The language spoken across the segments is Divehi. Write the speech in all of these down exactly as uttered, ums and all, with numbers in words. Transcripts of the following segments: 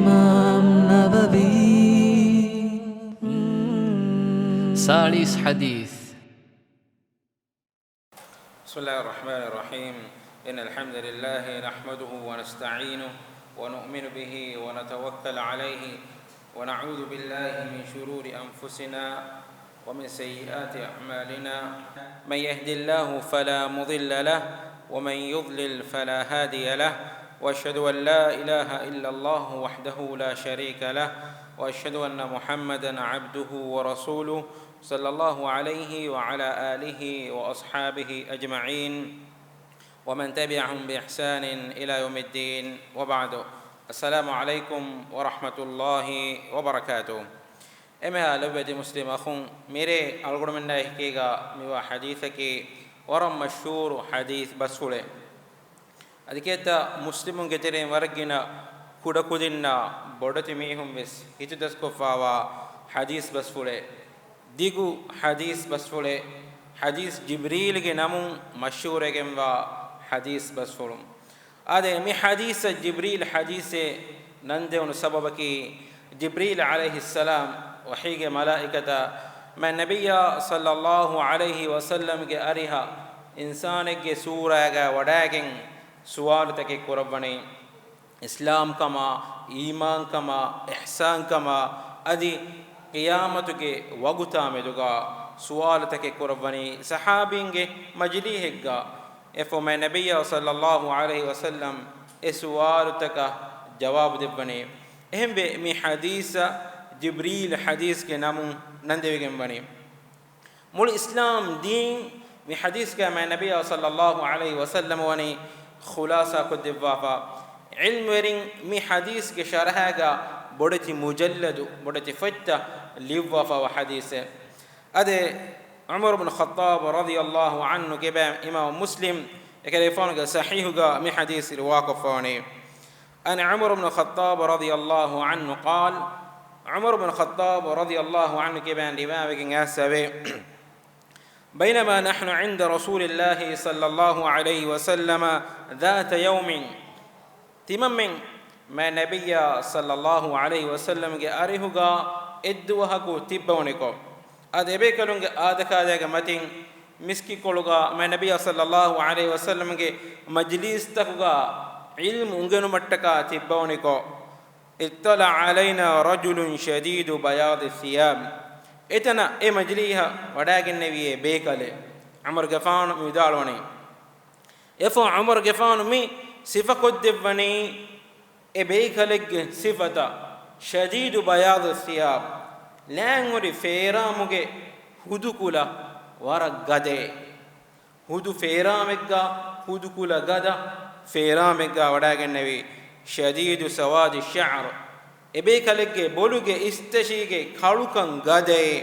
އިމާމް ނަވަވީ. ސާޅީސް ޙަދީޘް. بسم الله الرحمن الرحيم. إن الحمد لله نحمده ونستعينه ونؤمن به ونتوكل عليه ونعوذ بالله من شرور أنفسنا ومن سيئات أعمالنا. من يهد الله فلا مضل له ومن يضلل فلا هادي له. وأشهد أن لا إله إلا الله وحده لا شريك له. وأشهد أن محمدا عبده ورسوله. صلى الله عليه وعلى آله وأصحابه أجمعين ومن تبعهم بإحسان إلى يوم الدين وبعد. السلام عليكم ورحمة الله وبركاته. އެންމެހާ ލޮބުވެތި މުސްލިމް އަޚުން، މިރޭ އަޅުގަނޑުމެންނާ އެކީގަ މިވާ ޙަދީޘަކީ ވަރަށް މަޝްހޫރު ޙަދީޘް ބަސްފުޅެއް. އަދި ކޭތަ މުސްލިމުންގެ ތެރެއިން ވަރަށް ގިނަ ކުޑަކުދިންނާ ބޮޑެތި މީހުން ވެސް ހިތުދަސްކޮށްފާވާ ޙަދީޘް ބަސްފުޅެއް. ދިގު ޙަދީޘް ބަސްފުޅެއް، ޙަދީޘް ޖިބްރީލްގެ ނަމުން މަޝްހޫރެގެންވާ ޙަދީޘް ބަސްފުޅުން. އާދެ، މި ޙަދީޘަށް ޖިބްރީލް ޙަދީޘޭ ނަންދެވުނު ސަބަބަކީ، ޖިބްރީލް ޢަލައިހިއްސަލާމް ވަޙީގެ މަލާއިކަތާ މާތް ނަބިއްޔާ ޞައްލައްލާހު ޢަލައިހި ވަސައްލަމްގެ އަރިހަށް އިންސާނެއްގެ ސޫރާގަ ވަޑައިގެން ސުވާލުތަކެއް ކުރައްވަނީ. އިސްލާމްކަމާ، އީމާންކަމާ، އިޙްސާންކަމާ، އަދި ޤިޔާމަތުގެ ވަގުތާ މެދުގަ ސުވާލުތަކެއް ކުރައްވަނީ ޞަޙާބީންގެ މަޖިލީހެއްގަ. އެފަހު މާތް ނަބިއްޔާ ޞައްލައްލާހު ޢަލައިހި ވަސައްލަމް އެ ސުވާލުތަކަށް ޖަވާބު ދެއްވަނީ. އެހެންވެ، މި ޙަދީޘަށް ޖިބްރީލް ޙަދީޘްގެ ނަމުން ނަންދެވިގެން ވަނީ. މުޅި އިސްލާމް ދީން މި ޙަދީޘްގަ މާތް ނަބިއްޔާ ޞައްލައްލާހު ޢަލައިހި ވަސައްލަމަ ވަނީ ޚުލާޞާ ކޮށްދެއްވާފަ. ޢިލްމުވެރިން މި ޙަދީޘްގެ ޝަރަޙާގަ ބޮޑެތި މުޖައްލަދު، ބޮޑެތި ފޮތްތައް ލިޔުއްވާފައިވާ ޙަދީޘެއް. އާދެ، ޢުމަރު ބިން ޚައްޠާބް ރަޟިޔައްލާހު ޢަންހު ކިބައިން އިމާމު މުސްލިމް އެކަލޭގެފާނުގެ ޞަޙީޙުގަ މި ޙަދީޘް ރިވާކޮށްފަވަނީ. عن عمر بن الخطاب رضي الله عنه قال، ޢުމަރު ބިން ޚައްޠާބް ރަޟިޔައްލާހު ޢަންހު ކިބައިން ރިވާވެގެން އައިސްފަވޭ. بينما نحن عند رسول الله صلى الله عليه وسلم ذات يوم. ތިމަންމެން މާތް ނަބިއްޔާ ޞައްލައްލާހު ޢަލައިހި ވަސައްލަމްގެ އަރިހުގަ އެއްދުވަހަކު ތިއްބަވަނިކޮށް، އާދެ، އެބޭކަލުންގެ އާދަކާދައިގެ މަތިން މިސްކިތްކޮޅުގަ މާތް ނަބިއްޔާ ޞައްލައްލާހު ޢަލައިހި ވަސައްލަމްގެ މަޖިލީސްތަކުގަ ޢިލްމު އުނގެނުމަށްޓަކާ ތިއްބަވަނިކޮށް، اطلع علينا رجل شديد بياض الثياب. އެތަނަށް އެ މަޖިލީހަށް ވަޑައިގެންނެވިއޭ ބޭކަލެއް. ޢުމަރުގެފާނު މި ވިދާޅުވަނީ. އެފަހު ޢުމަރުގެފާނު މި ސިފަކޮށްދެއްވަނީ އެ ބޭކަލެއްގެ ސިފަތައް، شديد بياض الثياب، ލާންހުރި ފޭރާމުގެ ހުދުކުލަ ވަރަށް ގަދައޭ. ހުދު ފޭރާމެއްގަ ހުދުކުލަ ގަދަ ފޭރާމެއްގަ ވަޑައިގެންނެވި، شديد سواد الشعر، އެބޭކަލެއްގެ ބޮލުގެ އިސްތަށީގެ ކަޅުކަން ގަދައޭ.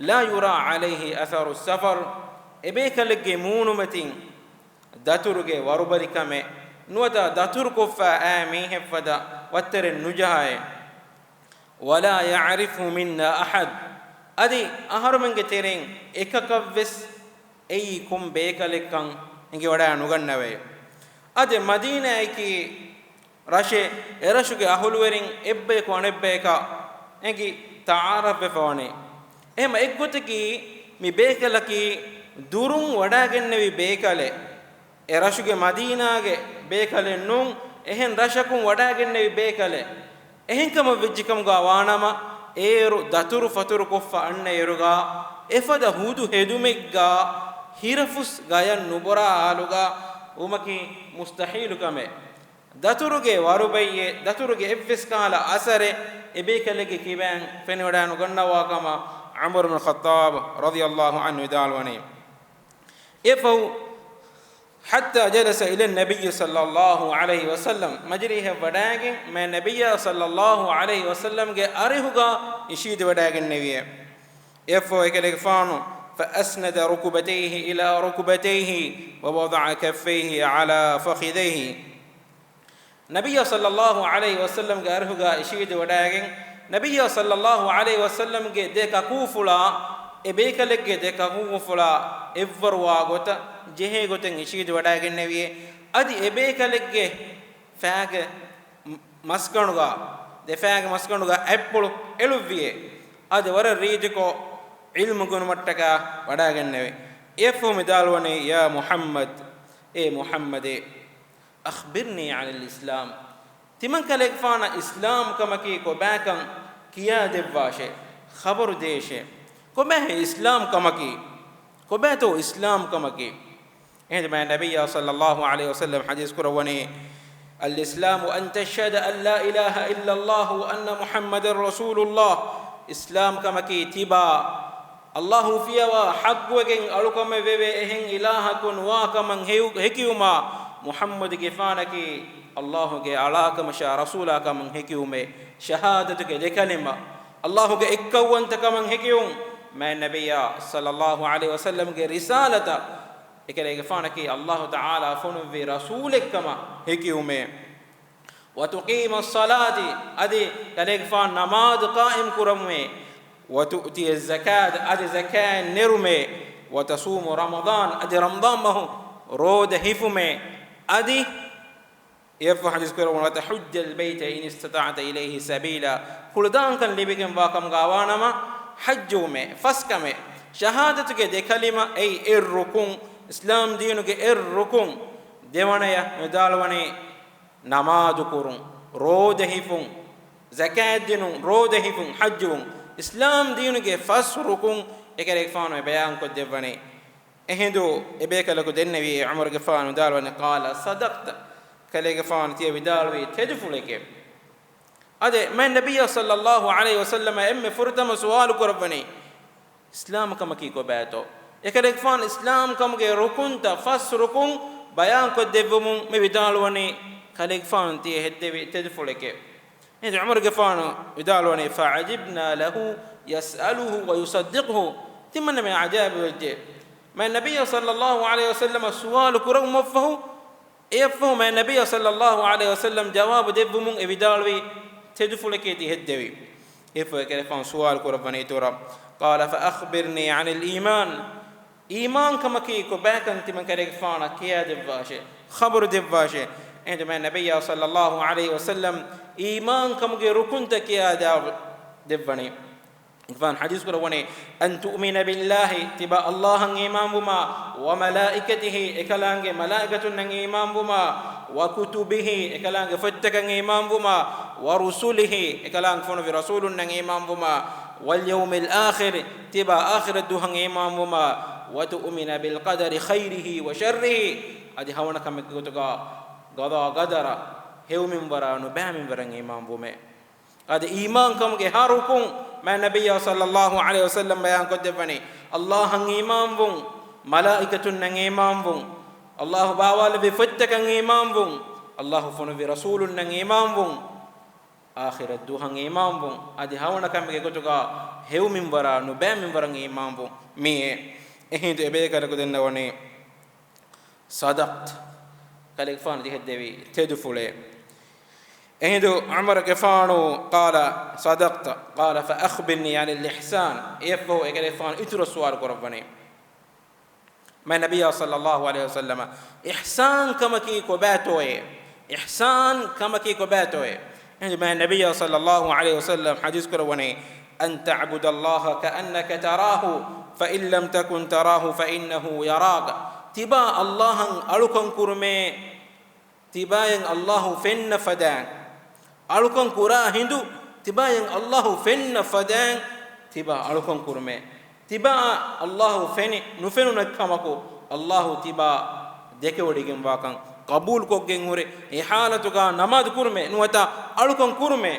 لا يرى عليه أثر السفر، އެބޭކަލެއްގެ މޫނުމަތިން ދަތުރުގެ ވަރުބަލިކަމެއް ނުވަތަ ދަތުރުކޮށްފަ އައި މީހެއްފަދަ ވައްތަރެއް ނުޖަހައޭ. ولا يعرفه منا أحد، އަދި އަހަރުމެންގެ ތެރެއިން އެކަކަށްވެސް އެއީ ކޮން ބޭކަލެއްކަން އެނގިވަޑައި ނުގަންނަވައޭ. އާދެ، މަދީނާއަކީ ރަށެއް، އެރަށުގެ އަހުލުވެރިން އެއްބަޔަކު އަނެއްބަޔަކަށް އެނގި ތަޢާރަފްވެފަ ވަނީ. އެހެން އެއްގޮތަކީ މި ބޭކަލަކީ ދުރުން ވަޑައިގެންނެވި ބޭކަލެއް. އެ ރަށުގެ މަދީނާގެ ބޭކަލެއް ނޫން، އެހެން ރަށަކުން ވަޑައިގެންނެވި ބޭކަލެއް. އެހެންކަމަށް ވެއްޖެކަމުގަ ވާނަމަ، އޭރު ދަތުރު ފަތުރު ކޮށްފަ އަންނަ އިރުގަ، އެފަދަ ހުދު ހެދުމެއްގަ ހިރަފުސް ގަޔަށް ނުބޮރާ ހާލުގަ ވުމަކީ މުސްތަޙީލު ކަމެއް. ދަތުރުގެ ވަރުބައްޔެއް، ދަތުރުގެ އެއްވެސް ކަހަލަ އަސަރެއް އެބޭކަލެއްގެ ކިބައިން ފެނިވަޑައިނުގަންނަވާ ކަމަށް ޢުމަރު ބިން ޚައްޠާބް ރަޟިޔައްލާހު ޢަންހު ވިދާޅުވަނީ. އެފަހު، حتى جلس إلى النبي صلى الله عليه وسلم، މަޖިލީހަށް ވަޑައިގެން މާތް ނަބިއްޔާ ޞައްލައްލާހު ޢަލައިހި ވަސައްލަމްގެ އަރިހުގަ އިށީދެވަޑައިގެންނެވިއޭ. އެފަހު އެކަލޭގެފާނު، فأسند ركبتيه إلى ركبتيه ووضع كفيه على فخذيه. ނަބިއްޔާ ޞައްލައްލާހު ޢަލައިހި ވަސައްލަމްގެ އަރިހުގަ އިށީދެވަޑައިގެން، ނަބިއްޔާ ޞައްލައްލާހު ޢަލައިހި ވަސައްލަމްގެ ދެ ކަކޫފުޅާ އެ ބޭކަލެއްގެ ދެ ކަކޫފުޅާ އެއްވަރުވާ ގޮތަށް ޖެހޭ ގޮތެއް އިށީދެވަޑައިގެންނެވިއޭ. އަދި އެ ބޭކަލެއްގެ ފައިގެ މަސްގަނޑުގަ ދެފާގެ މަސްގަނޑުގަ އަތްޕުޅު އެޅުއްވިއޭ. އަދި ވަރަށް ރީތިކޮށް ޢިލްމު ގުނުމަށްޓަކާ ވަޑައިގެންނެވި. އެއަށްފަހު މި ވިދާޅުވަނީ، يا محمد، އޭ މުޙައްމަދޭ، أخبرني عن الإسلام، ތިމަން ކަލޭގެފާނަށް އިސްލާމް ކަމަކީ ކޮބާކަން ކިޔާދެއްވާށޭ، ޚަބަރު ދޭށޭ. ކޮބާހޭ އިސްލާމް ކަމަކީ؟ ކޮބާތޯ އިސްލާމް ކަމަކީ؟ އެހެންވީމާ ނަބިއްޔާ ޞައްލައްލާހު ޢަލައިހި ވަސައްލަމަ ޙަދީޘް ކުރައްވަނީ، الإسلام أن تشهد أن لا إله إلا الله وأن محمدا رسول الله. އިސްލާމް ކަމަކީ ތިބާ ﷲ ފިޔަވާ ޙައްޤުވެގެން އަޅުކަމެއް ވެވޭ އެހެން އިލާހަކު ނުވާ ކަމަށް ހެޔު-، ހެކިވުމާ، މުޙައްމަދުގެފާނަކީ ﷲގެ އަޅާކަމަށާ ރަސޫލާ ކަމަށް ހެކިވުމޭ. ޝަހާދަތުގެ ދެ ކަލިމަ، ﷲގެ އެއްކައުވަންތަކަމަށް ހެކިވުން، މާތް ނަބިއްޔާ ޞައްލައްލާހު ޢަލައިހި ވަސައްލަމްގެ ރިސާލަތަށް އެކަލޭގެފާނަކީ ﷲ ތަޢާލާ ފޮނުއްވި ރަސޫލެއްކަމަށް ހެކިވުމޭ. وتقيم الصلاة، އަދި ކަލޭގެފާނު ނަމާދު ޤާއިމް ކުރުމޭ. وتؤتي الزكاة، އަދި ޒަކާތް ނެރުމޭ. وتصوم رمضان، އަދި ރަމަޟާން މަހު ރޯދަ ހިފުމޭ. އަދި އެއަށްފަހު ޙަދީޘް ކުރައްވަނީ، وتحج البيت إن استطعت إليه سبيلا، ކުޅަދާންކަން ލިބިގެންވާ ކަމުގަ ވާނަމަ، ޙައްޖުވުމޭ، ފަސްކަމޭ. ޝަހާދަތުގެ ދެ ކަލިމަ، އެއީ އެއް ރުކުން، އިސްލާމް ދީނުގެ އެއް ރުކުން. ދެވަނަޔަށް މި ވިދާޅުވަނީ، ނަމާދު ކުރުން، ރޯދަ ހިފުން، ޒަކާތް ދިނުން، ރޯދަ ހިފުން، ޙައްޖުވުން. އިސްލާމް ދީނުގެ ފަސް ރުކުން އެކަލޭގެފާނު ބަޔާންކޮށްދެއްވަނީ. އެހިނދު އެބޭކަލަކު ދެންނެވި ޢުމަރުގެފާނު ވިދާޅުވަނީ، قال صدقت، ކަލޭގެފާނު ތިޔަ ވިދާޅުވީ ތެދުފުޅެކޭ. އަދި މާތް ނަބިއްޔާ ޞައްލައްލާހު ޢަލައިހި ވަސައްލަމަ އެންމެ ފުރަތަމަ ސުވާލު ކުރައްވަނީ، އިސްލާމް ކަމަކީ ކޮބާތޯ؟ އެކަލޭގެފާނު އިސްލާމް ކަމުގެ ރުކުންތައް، ފަސް ރުކުން ބަޔާންކޮށްދެއްވުމުން މި ވިދާޅުވަނީ، ކަލޭގެފާނު ތިޔަ ހެއްދެވި ތެދުފުޅެކޭ. އެހިނދު ޢުމަރުގެފާނު ވިދާޅުވަނީ، فعجبنا له يسأله ويصدقه، ތިމަންނަމެން ޢަޖާއިބުވެއްޖެ. މާތް ނަބިއްޔާ ޞައްލައްލާހު ޢަލައިހި ވަސައްލަމަ ސުވާލު ކުރުމަށްފަހު، އެއަށްފަހު މާތް ނަބިއްޔާ ޞައްލައްލާހު ޢަލައިހި ވަސައްލަމަ ޖަވާބު ދެއްވުމުން އެ ވިދާޅުވީ، ތެދުފުޅެކޭ ތި ހެއްދެވީ. އެއަށްފަހު އެކަލޭގެފާނު ސުވާލު ކުރައްވަނީ އިތުރަށް، قال فأخبرني عن الإيمان، އީމާން ކަމަކީ ކޮބާކަން ތިމަން ކަލޭގެފާނަށް ކިޔާދެއްވާށޭ، ޚަބަރު ދެއްވާށޭ. އެހިނދު މާތް ނަބިއްޔާ ޞައްލައްލާހު ޢަލައިހި ވަސައްލަމަ އީމާން ކަމުގެ ރުކުންތައް ކިޔާދާ ދެއްވަނީ. އެކަލޭގެފާނު ޙަދީޘް ކުރައްވަނީ، أن تؤمن بالله، ތިބާ ﷲ އަށް އީމާންވުމާ، وملائكته، އެކަލާނގެ މަލާއިކަތުންނަށް އީމާންވުމާ، وكتبه، އެކަލާނގެ ފޮތްތަކަށް އީމާންވުމާ، ورسله، އެކަލާނގެ ފޮނުއްވި ރަސޫލުންނަށް އީމާންވުމާ، واليوم الآخر، ތިބާ އާޚިރަތް ދުވަހަށް އީމާންވުމާ، وتؤمن بالقدر خيره وشره، އަދި ހަވަނަ ކަމެއްގެ ގޮތުގަ ޤަޟާ ޤަދަރަށް ހެޔޮމިންވަރާ ނުބައިމިންވަރަށް އީމާންވުމޭ. އަދި އީމާން ކަމުގެ ހަ ރުކުން މާތް ނަބިއްޔާ ޞައްލައްލާހު ޢަލައިހި ވަސައްލަމަ ބަޔާންކޮށްދެއްވަނީ، ﷲ އަށް އީމާންވުން، މަލާއިކަތުންނަށް އީމާންވުން، ﷲ ބާވާލެއްވި ފޮތްތަކަށް އީމާންވުން، ﷲ ފޮނުއްވި ރަސޫލުންނަށް އީމާންވުން، އާޚިރަތް ދުވަހަށް އީމާންވުން، އަދި ހަވަނަ ކަމެއްގެ ގޮތުގަ ހެޔޮމިންވަރާ ނުބައިމިންވަރަށް އީމާންވުން. މިއޭ. އެހިނދު އެބޭކަލަކު ދެންނެވަނީ، صدقت، ކަލޭގެފާނު ތި ހެއްދެވީ ތެދުފުޅޭ. އެހިނދު ޢުމަރުގެފާނު، قال صدقت، قال فأخبرني عن الإحسان، އެއަށްފަހު އެކަލޭގެފާނު އިތުރަށް ސުވާލު ކުރައްވަނީ. މާތް ނަބިއްޔާ ޞައްލައްލާހު ޢަލައިހި ވަސައްލަމަ އިޙްސާން ކަމަކީ ކޮބާތޯއޭ؟ އިޙްސާން ކަމަކީ ކޮބާތޯއޭ؟ އެހިނދު މާތް ނަބިއްޔާ ޞައްލައްލާހު ޢަލައިހި ވަސައްލަމަ ޙަދީޘް ކުރައްވަނީ، أن تعبد الله كأنك تراه فإن لم تكن تراه فإنه يراك. ތިބާ ﷲ އަށް އަޅުކަން ކުރުމޭ، ތިބާއަށް ﷲ ފެންނަ ފަދައިން. އަޅުކަން ކުރާ ހިނދު ތިބާއަށް ﷲ ފެންނަ ފަދައިން ތިބާ އަޅުކަން ކުރުމޭ. ތިބާއަށް ﷲ ފެނި ނުފެނުނެއްކަމަކު، ﷲ ތިބާ ދެކެވޮޑިގެންވާކަން ޤަބޫލުކޮށްގެން ހުރެ، އެ ޙާލަތުގަ ނަމާދު ކުރުމޭ ނުވަތަ އަޅުކަން ކުރުމޭ.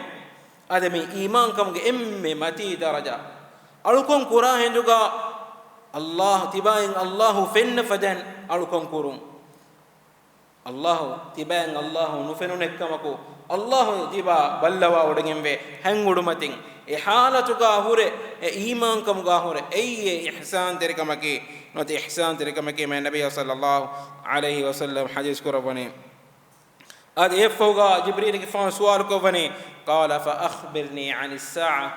އަދި މި އީމާންކަމުގެ އެންމެ މަތީ ދަރަޖަ. އަޅުކަން ކުރާ ހިނދުގަ ﷲ، ތިބާއަށް ﷲ ފެންނަ ފަދައިން އަޅުކަން ކުރުން. ﷲ، ތިބާއަށް ﷲ ނުފެނުނެއްކަމަކު، ﷲ ތިބާ ބައްލަވާވޮޑިގެންވޭ ހަތް އުޑުމަތިން. އެ ޙާލަތުގަ ހުރެ، އެ އީމާންކަމުގަ ހުރެ، އެއީ އެ އިޙްސާންތެރިކަމަކީ، ނުވަތަ އިޙްސާންތެރިކަމަކީ މާތް ނަބިއްޔާ ޞައްލައްލާހު ޢަލައިހި ވަސައްލަމަ ޙަދީޘް ކުރައްވަނީ. އަދި އެއަށްފަހުގަ ޖިބްރީލުގެފާނު ސުވާލުކޮށްވަނީ، قال فأخبرني عن الساعة.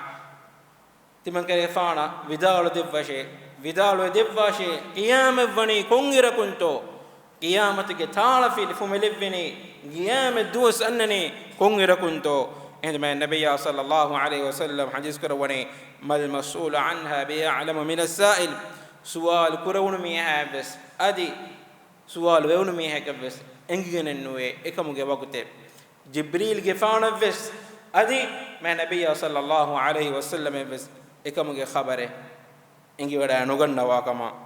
ތިމަން ކަލޭގެފާނަށް ވިދާޅުދެއްވަށޭ، ވިދާޅުވެދެއްވާށޭ، ޤިޔާމަތްވަނީ ކޮންއިރަކުންތޯ؟ ޤިޔާމަތުގެ ތާޅަފިލި ފުމެލެއްވެނީ، ޤިޔާމަތް ދުވަސް އަންނަނީ ކޮންއިރަކުންތޯ؟ އެހެންވީމަ ނަބިއްޔާ ޞައްލައްލާހު ޢަލައިހި ވަސައްލަމަ ޙަދީޘް ކުރައްވަނީ، "ما المسؤول عنها بأعلم من السائل." ސުވާލު ކުރެވުނު މީހާ ވެސް އަދި ސުވާލު ވެވުނު މީހަކަށް ވެސް އެނގިގެނެއް ނުވޭ އެކަމުގެ ވަގުތެއް. ޖިބްރީލްގެފާނަށް ވެސް އަދި މާތް ނަބިއްޔާ ޞައްލައްލާހު ޢަލައިހި ވަސައްލަމަށް ވެސް އެކަމުގެ ޚަބަރެއް އެނގިވަޑައި ނުގަންނަވާ ކަމަށް.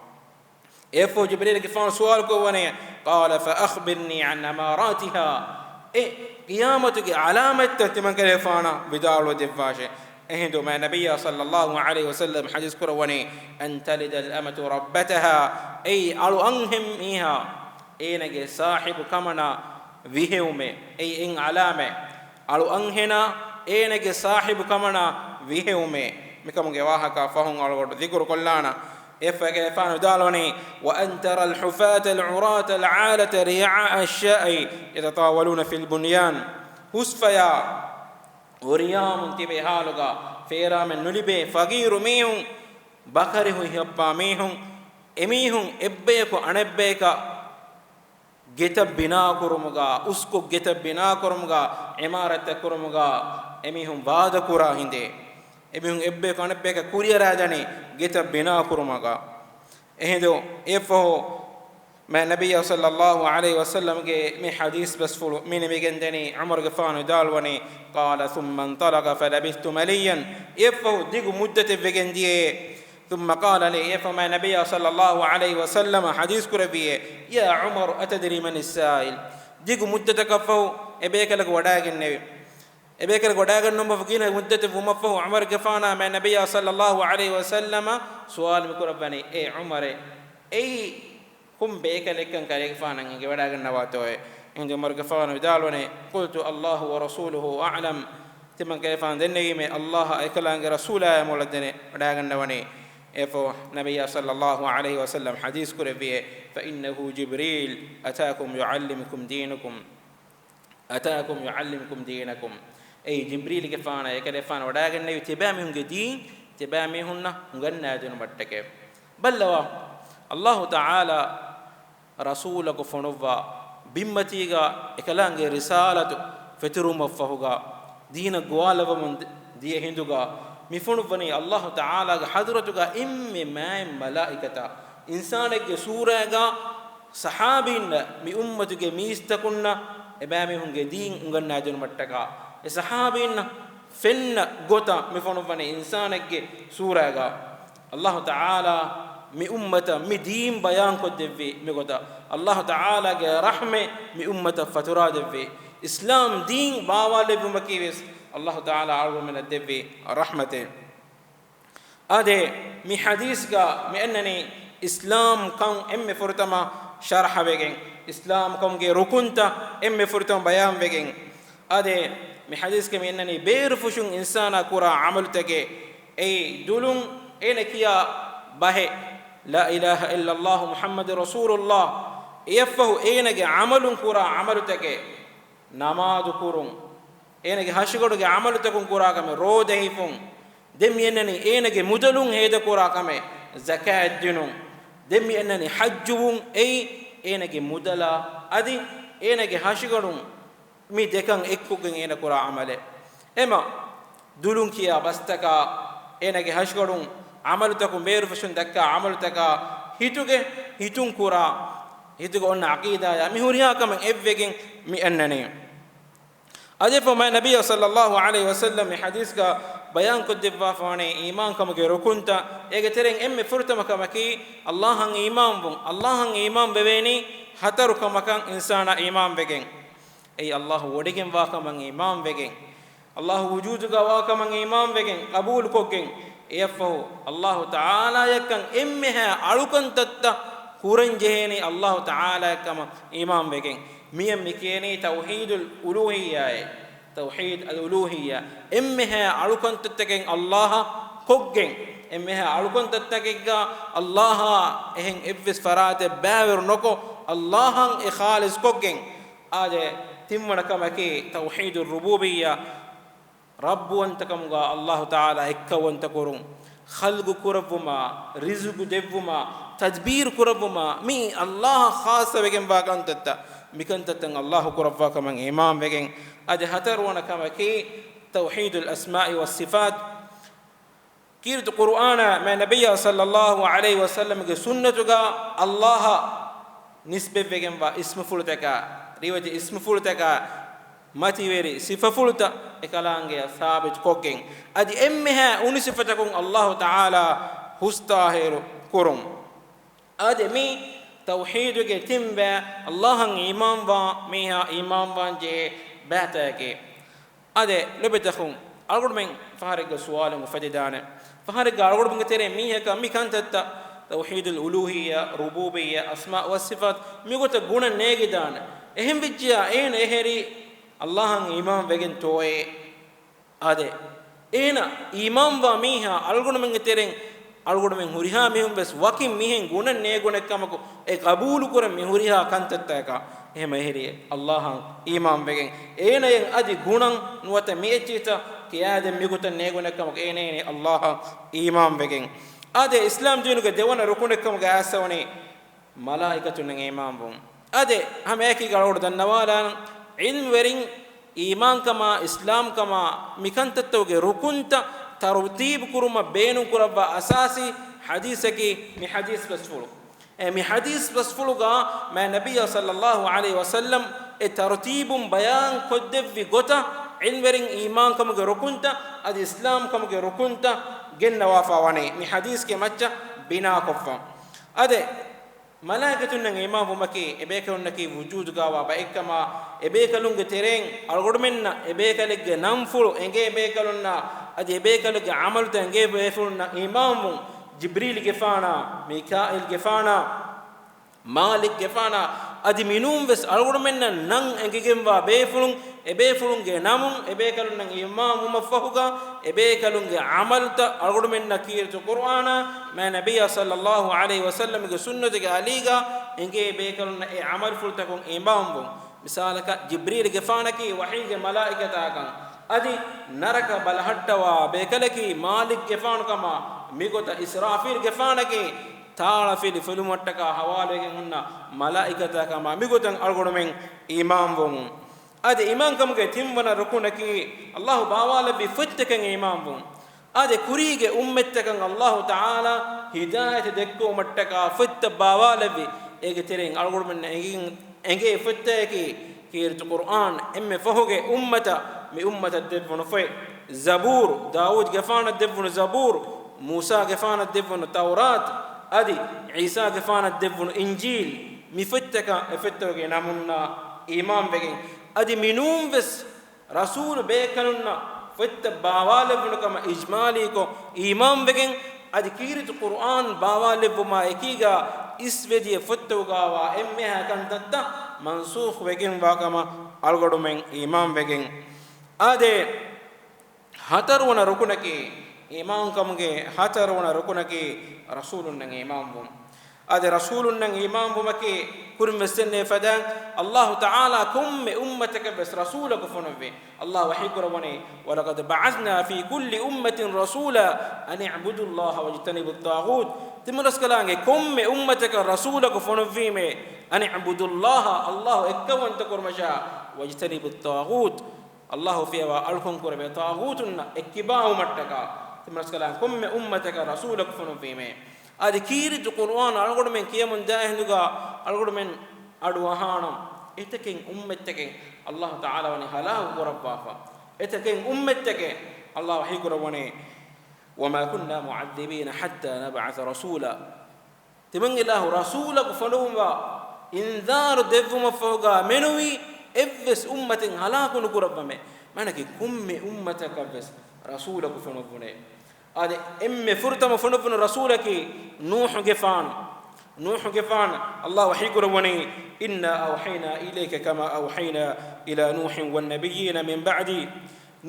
އެއަށްފަހު ޖިބްރީލްގެފާނު ސުވާލު ކުރައްވަނީ، "قال فأخبرني عن أماراتها." އެ ޤިޔާމަތުގެ ޢަލާމަތްތައް ތިމަންކަލޭފާނަށް ވިދާޅުވެ ދެއްވާށޭ. އެހިނދު މާތް ނަބިއްޔާ ޞައްލައްލާހު ޢަލައިހި ވަސައްލަމަ ޙަދީޘް ކުރައްވަނީ، "أن تلد الأمة ربتها." އެއީ އަޅު އަންހެން މީހާ އޭނަގެ ސާހިބު ކަމަނާ ވިހެއުމޭ. އެއީ އެއް ޢަލާމަތް. އަޅު އަންހެނާ އޭނަގެ ސާހިބު ކަމަނާ ވިހެއުމޭ. މިކަމުގެ ވާހަކަ ފަހުން އަޅުގަނޑު ޛިކުރު ކޮށްލާނަން. އެއަށްފަހު އެކަލޭފާނު ވިދާޅުވަނީ، "وأن ترى الحفاة العراة العالة رعاء الشاء يتطاولون في البنيان." ހުސްފަޔާ އޮރިޔާމުން ތިބޭ ހާލުގަ، ފޭރާމެއް ނުލިބޭ ފަގީރު މީހުން، ބަކަރި ހުއިހައްޕާ މީހުން، އެމީހުން އެއްބަޔަކު އަނެއްބަޔަކަށް ގެތައް ބިނާކުރުމުގަ، އުސްކޮށް ގެތައް ބިނާކުރުމުގަ، ޢިމާރާތްތައް ކުރުމުގަ އެމީހުން ވާދަކުރާ ހިނދޭ. އެމީހުން އެއްބަޔަކު އަނެއްބަޔަކަށް ކުރިއަރާދެނީ ގެތައް ބިނާކުރުމުގަ. އެހިނދު އެއަށްފަހު މާތް ނަބިއްޔާ ޞައްލައްލާހު ޢަލައިހި ވަސައްލަމަގެ މި ޙަދީޘް ބަސްފުޅު މި ނިމިގެންދެނީ، ޢުމަރުގެފާނު ވިދާޅުވަނީ، قال ثم انطلق فلبثت مليا. އެއަށްފަހު ދިގު މުއްދަތެއް ވެގެން ދިޔައޭ. ثم قال لي، އެއަށްފަހު މާތް ނަބިއްޔާ ޞައްލައްލާހު ޢަލައިހި ވަސައްލަމަ ޙަދީޘް ކުރެއްވިއޭ، يا عمر أتدري من السائل؟ ދިގު މުއްދަތަކަށްފަހު އެބޭކަލަކު ވަޑައިގެންނެވި. އެބޭކަލަކު ވަޑައިގަންނަވުމަށްފަހު ގިނަ މުއްދަތެއް ވުމަށްފަހު ޢުމަރުގެފާނާ މާތް ނަބިއްޔާ ޞައްލައްލާހު ޢަލައިހި ވަސައްލަމަ ސުވާލު މި ކުރައްވަނީ، އޭ ޢުމަރޭ، އެއީ ކޮން ބޭކަލެއްކަން ކަލޭގެފާނަށް އެނގިވަޑައިގަންނަވާތޯއޭ؟ އެހިނދު ޢުމަރުގެފާނު ވިދާޅުވަނީ، قلت الله ورسوله أعلم. ތިމަން ކަލޭގެފާނު ދެންނެވީމޭ، ﷲ އާ އެކަލާނގެ ރަސޫލާއޭ މޮޅަށް ދެނެ ވަޑައިގަންނަވަނީ. އެއަށްފަހު ނަބިއްޔާ ޞައްލައްލާހު ޢަލައިހި ވަސައްލަމަ ޙަދީޘް ކުރެއްވިއޭ، فإنه جبريل أتاكم يعلمكم دينكم. أتاكم يعلمكم دينكم. އެއީ ޖިބްރީލްގެފާނާ އެކަލޭގެފާނު ވަޑައިގެންނެވި ތިބާމީހުންގެ ދީން ތިބާމީހުންނަށް އުނގަންނާދިނުމަށްޓަކައި. ބައްލަވާ، ﷲ ތަޢާލާ ރަސޫލަކު ފޮނުއްވާ ބިންމަތީގަ އެކަލާނގެ ރިސާލަތު ފެތުރުމަށްފަހުގަ، ދީނަށް ގޮވާލައްވަމުން ދިޔަ ހިނދުގަ، މި ފޮނުއްވަނީ ﷲ ތަޢާލާގެ ޙަޟްރަތުގަ އެންމެ މާތް މަލާއިކަތާ އިންސާނެއްގެ ސޫރައިގަ ޞަޙާބީންނަށް މި އުއްމަތުގެ މީސްތަކުންނަށް އެބައިމީހުންގެ ދީން އުނގަންނާދިނުމަށްޓަކާ، އެ ޞަޙާބީންނަށް ފެންނަ ގޮތަށް މި ފޮނުއްވަނީ އިންސާނެއްގެ ސޫރައިގަ. ﷲ ތަޢާލާ މި އުއްމަތަށް މި ދީން ބަޔާންކޮށްދެއްވީ މިގޮތަށް. ﷲ ތަޢާލާގެ ރަޙްމަތް މި އުއްމަތަށް ފަތުރާދެއްވީ. އިސްލާމް ދީން ބާވާލެއްވުމަކީ ވެސް ﷲ ތަޢާލާ އަޅުގަނޑުމެންނަށް ދެއްވި ރަޙްމަތެއް. އާދެ، މި ޙަދީޘްގަ މި އަންނަނީ އިސްލާމް ކަން އެންމެ ފުރަތަމަ ޝަރަޙަވެގެން، އިސްލާމް ކަމުގެ ރުކުންތައް އެންމެ ފުރަތަމަ ބަޔާންވެގެން. އާދެ، މި ޙަދީޘްގަ މި އަންނަނީ ބޭރުފުށުން އިންސާނާ ކުރާ ޢަމަލުތަކެއް. އެއީ ދުލުން އޭނަ ކިޔާ ބަހެއް، لا إله إلا الله محمد رسول الله. އެއަށްފަހު އޭނަގެ ޢަމަލުން ކުރާ ޢަމަލުތަކެއް، ނަމާދު ކުރުން، އޭނަގެ ހަށިގަނޑުގެ ޢަމަލުތަކުން ކުރާ ކަމެއް، ރޯދަ ހިފުން. ދެން މި އަންނަނީ އޭނަގެ މުދަލުން ހޭދަކުރާ ކަމެއް، ޒަކާތް ދިނުން. ދެން މި އަންނަނީ ޙައްޖުވުން. އެއީ އޭނަގެ މުދަލާ އަދި އޭނަގެ ހަށިގަނޑުން މި ދެކަން އެއްކޮށްގެން އޭނަ ކުރާ ޢަމަލެއް. އެމަ ދުލުން ކިޔާ ބަސްތަކާ، އޭނަގެ ހަށިގަނޑުން ޢަމަލުތަކުން، ބޭރުފުށުން ދައްކާ ޢަމަލުތަކާ، ހިތުގެ، ހިތުން ކުރާ، ހިތުގަ އޮންނަ ޢަޤީދާޔާ މި ހުރިހާ ކަމެއް އެއްވެގެން މި އަންނަނީ. އަދި އެއަށްފަހު މާތް ނަބިއްޔާ ޞައްލައްލާހު ޢަލައިހި ވަސައްލަމަ މި ޙަދީޘްގަ ބަޔާންކޮށްދެއްވާފަވަނީ އީމާންކަމުގެ ރުކުންތައް. އޭގެ ތެރެއިން އެންމެ ފުރަތަމަ ކަމަކީ، ﷲ އަށް އީމާންވުން. ﷲ އަށް އީމާން ވެވޭނީ ހަތަރު ކަމަކަށް އިންސާނާ އީމާންވެގެން. އެއީ ﷲ ވޮޑިގެންވާކަމަށް އީމާންވެގެން، ﷲ ވުޖޫދުގަ ވާކަމަށް އީމާންވެގެން، ޤަބޫލުކޮށްގެން، އެއަށްފަހު ﷲ ތަޢާލާއަށްކަން އެންމެހާ އަޅުކަންތައްތައް ކުރަން ޖެހޭނީ ﷲ ތަޢާލާއަށްކަމަށް އީމާންވެގެން. މިއަށް މި ކިޔޭނީ ތައުޙީދުލް އުލޫހިއްޔާއޭ. ތައުޙީދުލް އުލޫހިއްޔާ. އެންމެހާ އަޅުކަންތައްތަކެއް ﷲ އަށް ކޮށްގެން، އެންމެހާ އަޅުކަންތައްތަކެއްގަ ﷲ އާ އެހެން އެއްވެސް ފަރާތެއް ބައިވެރު ނޮކޮށް، ﷲ އަށް އެ ޚާލިޞް ކޮށްގެން. އާދެ، ތިންވަނަ ކަމަކީ ތައުޙީދުއް ރުބޫބިއްޔާ، ރައްބުވަންތަކަމުގަ ﷲ ތަޢާލާ އެއްކައުވަންތަކުރުން، ޚަލްޤު ކުރައްވުމާ، ރިޒުޤު ދެއްވުމާ، ތަދްބީރު ކުރައްވުމާ، މިއީ ﷲ އަށް ޚާއްޞަވެގެންވާ ކަންތައްތައް، މިކަންތައްތައް ﷲ ކުރައްވާ ކަމަށް އީމާންވެގެން. އަދި ހަތަރުވަނަ ކަމަކީ، ތައުޙީދުލް އަސްމާއި ވައްޞިފާތް. ކީރިތި ޤުރުއާނާ މާތް ނަބިއްޔާ ޞައްލައްލާހު ޢަލައިހި ވަސައްލަމްގެ ސުންނަތުގަ ﷲ އަށް ނިސްބަތްވެގެންވާ އިސްމުފުޅުތަކާ، ރިވެތި އިސްމުފުޅުތަކާ، މަތިވެރި ސިފަފުޅުތައް އެކަލާނގެއަށް ސާބިތުކޮށްގެން، އަދި އެންމެހާ އުނި ސިފަތަކުން ﷲ ތަޢާލާ ހުސްޠާހިރު ކުރުން. އާދެ، މީ ތައުޙީދުގެ ތިން ބައި، ﷲ އަށް އީމާންވާ މީހާ އީމާންވާން ޖެހޭ ބައިތަކެއް. އާދެ، ލޮބުވެތި އަޚުން، އަޅުގަނޑުމެން ފަހަރެއްގަ ސުވާލެއް އުފެދިދާނެ. ފަހަރެއްގަ އަޅުގަނޑުމެންގެ ތެރޭ މީހަކަށް މި ކަންތައްތައް، ތައުޙީދުލް އުލޫހިއްޔާ، ރުބޫބިއްޔާ، އަސްމާ ވައްޞިފާތް، މިގޮތަށް ގުނަން ނޭގިދާނެ. އެހެން ވެއްޖިޔާ އޭނަ އެހެރީ ﷲ އަށް އީމާން ވެގެންތޯއޭ؟ އާދެ، އޭނަ އީމާންވާ މީހާ އަޅުގަނޑުމެންގެ ތެރެއިން އަޅުގަނޑުމެން ހުރިހާ މީހުން ވެސް ވަކިން މިހެން ގުނަން ނޭގުނެއްކަމަކު، އެ ޤަބޫލުކުރަން މި ހުރިހާ ކަންތައްތަކަކާ. އެހެމަ އެހެރީ ﷲ އަށް އީމާން ވެގެން، އޭނައަށް އަދި ގުނަން ނުވަތަ މި އެއްޗިހިތައް ކިޔާދޭން މިގޮތަށް ނޭގުނެއްކަމަކު އޭނައަށް އީމާން ވެގެން. އާދެ، އިސްލާމް ދީނުގެ ދެވަނަ ރުކުނެއްކަމުގަ އައިސްފަވަނީ މަލާއިކަތުންނަށް އީމާންވުން. އާދެ، ހަމައެކީގަ އަޅުގަނޑު ދަންނަވާލާނަން، ޢިލްމުވެރިން އީމާންކަމާ، އިސްލާމްކަމާ، މިކަންތައްތަކުގެ ރުކުންތައް ތަރުތީބު ކުރުމަށް ބޭނުންކުރައްވާ އަސާސީ ޙަދީޘަކީ މި ޙަދީޘް ބަސްފުޅު. އެ މި ޙަދީޘް ބަސްފުޅުގަ މާތް ނަބިއްޔާ ޞައްލައްލާހު ޢަލައިހި ވަސައްލަމް އެ ތަރުތީބުން ބަޔާން ކޮށްދެއްވި ގޮތަށް ޢިލްމުވެރިން އީމާންކަމުގެ ރުކުންތައް އަދި އިސްލާމްކަމުގެ ރުކުންތައް ގެންނަވާފަ ވަނީ މި ޙަދީޘްގެ މައްޗަށް ބިނާކޮށްފަ. އާދެ، މަލާއިކަތުންނަށް އީމާންވުމަކީ، އެބޭކަލުންނަކީ ވުޖޫދުގަވާ ބައެއްކަމާ، އެބޭކަލުންގެ ތެރެއިން އަޅުގަނޑުމެންނަށް އެބޭކަލެއްގެ ނަންފުޅު އެނގޭ ބޭކަލުންނާ، އަދި އެބޭކަލުންގެ ޢަމަލުތައް އެނގޭ ބޭފުޅުންނަށް އީމާންވުން، ޖިބްރީލްގެފާނާ، މީކާއީލްގެފާނާ، މާލިކްގެފާނާ، އަދި މިނޫންވެސް އަޅުގަނޑުމެންނަށް ނަން އެނގިގެންވާ ބޭފުޅުން، އެބޭފުޅުންގެ ނަމުން އެބޭކަލުންނަށް އީމާންވުމަށްފަހުގަ، އެބޭކަލުންގެ ޢަމަލުތައް އަޅުގަނޑުމެންނަށް ކީރިތި ޤުރުއާނާ، މާތް ނަބިއްޔާ ޞައްލައްލާހު ޢަލައިހި ވަސައްލަމްގެ ސުންނަތުގެ އަލީގަ އެނގޭ ބޭކަލުންނަށް އެ ޢަމަލުފުޅުތަކުން އީމާންވުން. މިސާލަކަށް، ޖިބްރީލްގެފާނަކީ ވަޙީގެ މަލާއިކަތާކަން، އަދި ނަރަކަ ބަލަހައްޓަވާ ބޭކަލަކީ މާލިކްގެފާނުކަމާ، މިގޮތަށް އިސްރާފީލްގެފާނަކީ ތާޅަފިލި ފެލުމަށްޓަކާ ހަވާލުވެގެން ހުންނަ މަލާއިކަތާކަމާ، މިގޮތަށް އަޅުގަނޑުމެން އީމާންވުން. އަދި އީމާންކަމުގެ ތިންވަނަ ރުކުނަކީ، ﷲ ބާވާލެއްވި ފޮތްތަކަށް އީމާންވުން. އާދެ، ކުރީގެ އުއްމަތްތަކަށް ﷲ ތަޢާލާ ހިދާޔަތު ދެއްކުވުމަށްޓަކާ ފޮތްތައް ބާވާލެއްވި، އޭގެ ތެރެއިން އަޅުގަނޑުމެންނަށް އެނގި-، އެނގޭ ފޮތްތަކަކީ، ކީރިތި ޤުރުއާން، އެންމެ ފަހުގެ އުއްމަތަށް، މި އުއްމަތަށް ދެއްވުނު ފޮތް، ޒަބޫރު، ދާވޫދުގެފާނަށް ދެއްވުނު ޒަބޫރު، މޫސާގެފާނަށް ދެއްވުނު ތައުރާތު، އަދި ޢީސާގެފާނަށް ދެއްވުނު އިންޖީލް، މި ފޮތްތަކަށް އެ ފޮތްތަކުގެ ނަމުންނާ އީމާންވެގެން، އަދި މިނޫންވެސް ރަސޫލު ބޭކަލުންނަށް ފޮތްތައް ބާވާލެއްވުނު ކަމަށް އިޖްމާލީކޮށް އީމާންވެގެން، އަދި ކީރިތި ޤުރުއާން ބާވާލެއްވުމާ އެކީގަ އިސްވެދިޔަ ފޮތްތަކުގަވާ އެންމެހާ ކަންތައްތައް މަންސޫޚް ވެގެންވާ ކަމަށް އަޅުގަޑުމެން އީމާންވެގެން. އާދެ، ހަތަރުވަނަ ރުކުނަކީ، އީމާންކަމުގެ ހަތަރުވަނަ ރުކުނަކީ، ރަސޫލުންނަށް އީމާންވުން. އާދެ، ރަސޫލުންނަށް އީމާންވުމަކީ، ކުރިން ވެސް ދެންނެވި ފަދައިން، ﷲ ތަޢާލާ ކޮންމެ އުއްމަތަކަށް ވެސް ރަސޫލަކު ފޮނުއްވި. ﷲ ވަޙީކުރައްވަނީ، وَلَقَدْ بَعَثْنَا فِي كُلِّ أُمَّةٍ رَسُولًا أَنِ اعْبُدُوا اللَّهَ وَاجْتَنِبُوا الطَّاغُوتَ. ތިމަންރަސްކަލާނގެ ކޮންމެ އުއްމަތަކަށް ރަސޫލަކު ފޮނުއްވީމޭ، أَنِ اعْبُدُوا اللَّهَ، ﷲ އެއްކައުވަންތަ ކުރުމަށާ، وَاجْتَنِبُوا الطَّاغُوتَ، ﷲ ފިޔަވާ އަޅުކަން ކުރެވޭ ޠާޣޫތުންނަށް އެއްކިބާވުމަށްޓަކާ، ތިމަންރަސްކަލާނގެ ކޮންމެ އުއްމަތަކަށް ރަސޫލަކު ފޮނުއްވީމޭ. އަދި ކީރިތި ޤުރުއާން އަޅުގަނޑުމެން ކިޔަމުން ދާ ހިނދުގަ އަޅުގަނޑުމެން އަޑުއަހާނަން. އެތަކެއް އުއްމަތްތަކެއް ﷲ ތަޢާލާ ވަނީ ހަލާކު ކުރައްވާފަ. އެތަކެއް އުއްމަތްތަކެއް ﷲ ވަޙީކުރައްވަނީ، وَمَا كُنَّا مُعَذِّبِينَ حَتَّىٰ نَبْعَثَ رَسُولًا. ތިމަން އިލާހު ރަސޫލަކު ފޮނުއްވާ، އިންޒާރު ދެއްވުމަށްފަހުގަ މެނުވީ އެއްވެސް އުއްމަތެއް ހަލާކު ނުކުރައްވަމޭ. މާނައަކީ ކޮންމެ އުއްމަތަކަށްވެސް ރަސޫލަކު ފޮނުއްވުނޭ. އާދެ، އެންމެ ފުރަތަމަ ފޮނުއްވުނު ރަސޫލަކީ ނޫޙުގެފާނު. ނޫޙުގެފާނަށް ﷲ ވަޙީކުރައްވަނީ، إِنَّا أَوْحَيْنَا إِلَيْكَ كَمَا أَوْحَيْنَا إِلَىٰ نُوحٍ وَالنَّبِيِّينَ مِن بَعْدِهِ.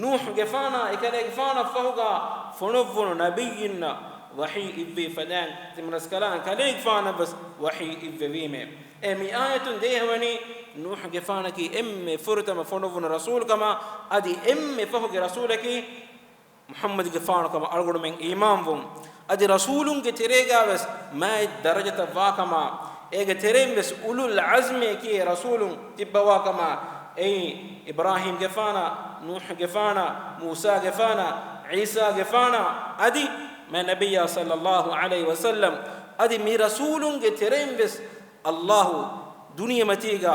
ނޫޙުގެފާނާ އެކަލޭގެފާނަށްފަހުގަ ފޮނުއްވުނު ނަބިއްޔިންނަށް ވަޙީ އިއްވި ފަދައިން، ތިމަންރަސްކަލާނގެ ކަލޭގެފާނަށްވެސް ވަޙީ އިއްވެވީމޭ. އެ މި އާޔަތުން ދޭހަވަނީ ނޫޙުގެފާނަކީ އެންމެ ފުރަތަމަ ފޮނުއްވުނު ރަސޫލުކަމަށް، އަދި އެންމެ ފަހުގެ ރަސޫލަކީ މުޙައްމަދުގެފާނުކަމަށް އަޅުގަނޑުމެން އީމާންވުން. އަދި ރަސޫލުންގެ ތެރޭގަވެސް މާތް ދަރަޖަތައް ވާކަމާ، އޭގެ ތެރެއިންވެސް އުލުލް ޢަޒްމޭ ކިޔޭ ރަސޫލުން ތިއްބަވާކަމާ، އެއީ އިބްރާހީމްގެފާނާ، ނޫޙުގެފާނާ، މޫސާގެފާނާ، ޢީސާގެފާނާ، އަދި މާތް ނަބިއްޔާ ޞައްލައްލާހު ޢަލައިހި ވަސައްލަމް، އަދި މި ރަސޫލުންގެ ތެރެއިން ވެސް ﷲ ދުނިޔެމަތީގަ